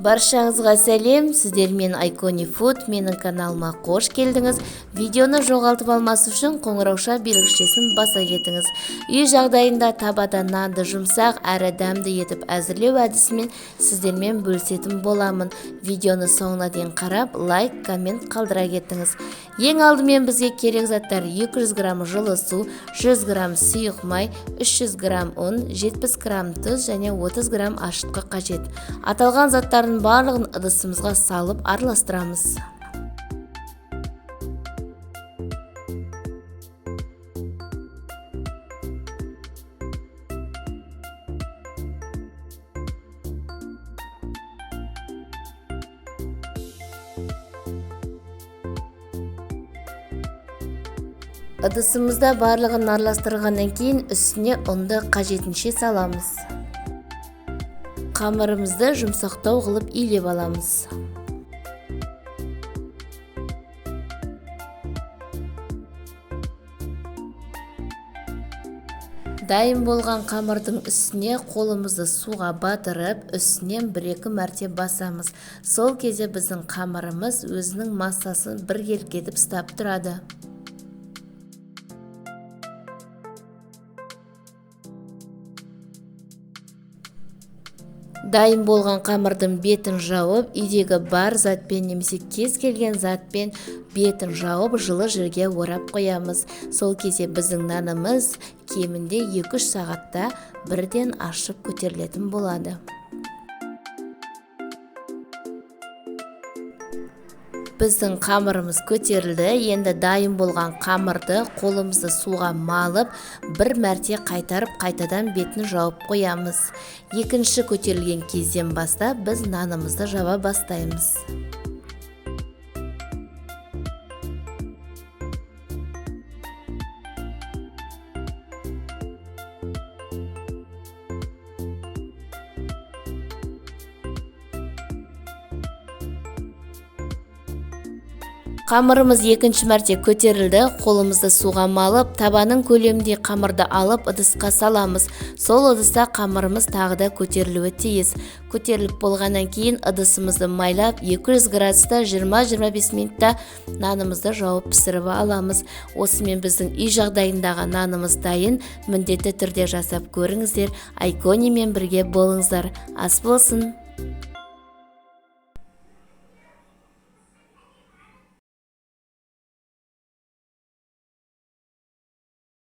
Баршаңызға сәлем, сіздермен Айкони Фуд, менің каналыма қош келдіңіз. Видеоны жоғалтып алмас үшін қоңырауша белгішесін баса кетіңіз. Үй жағдайында табада нанды жұмсақ әрі дәмді етіп әзірлеу әдісімен сіздермен бөлісетін боламын. Видеоны соңына дейін қарап, лайк, коммент қалдыра кетіңіз. Ең алдымен бізге керек заттар: 200 грамм жылы су, 100 грамм сұйық май, 300 грамм ұн, 70 грамм тұз және 30 грамм ашытқы қажет. Аталған заттардың барлығын ыдысымызға салып араластырамыз. Ыдысымызда барлығын араластырғаннан кейін үстіне ұнды қажетінше саламыз. Қамырымызды жұмсақтау қылып илеп аламыз. Дайын болған қамырдың үстіне қолымызды суға батырып, үстінен бір-екі мәрте басамыз. Сол кезде біздің қамырымыз өзінің массасын біркелкі етіп ұстап тұрады. Дайын болған қамырдың бетін жауып, үйдегі бар затпен немесе кез келген затпен бетін жауып, жылы жерге орап қоямыз. Сол кезде біздің нанымыз кемінде 2-3 сағатта бірден ашып көтерілетін болады. Біздің қамырымыз көтерілді. Енді дайын болған қамырды қолымызды суға малып, бір мәрте қайтарып, қайтадан бетін жауып қоямыз. Екінші көтерілген кезден бастап біз нанымызды жаба бастаймыз. Қамырымыз екінші мәрте көтерілді. Қолымызды суға малып, табаның көлеміндей қамырды алып ыдысқа саламыз. Сол ыдыста қамырымыз тағы да көтерілуі тиіс. Көтеріліп болғаннан кейін ыдысымызды майлап, 200 градуста 20-25 минутта нанымызды жауып пісіріп аламыз. Осымен біздің үй жағдайындағы нанымыз дайын. Міндетті түрде жасап көріңіздер. Айконимен бірге болыңыздар. Ас болсын!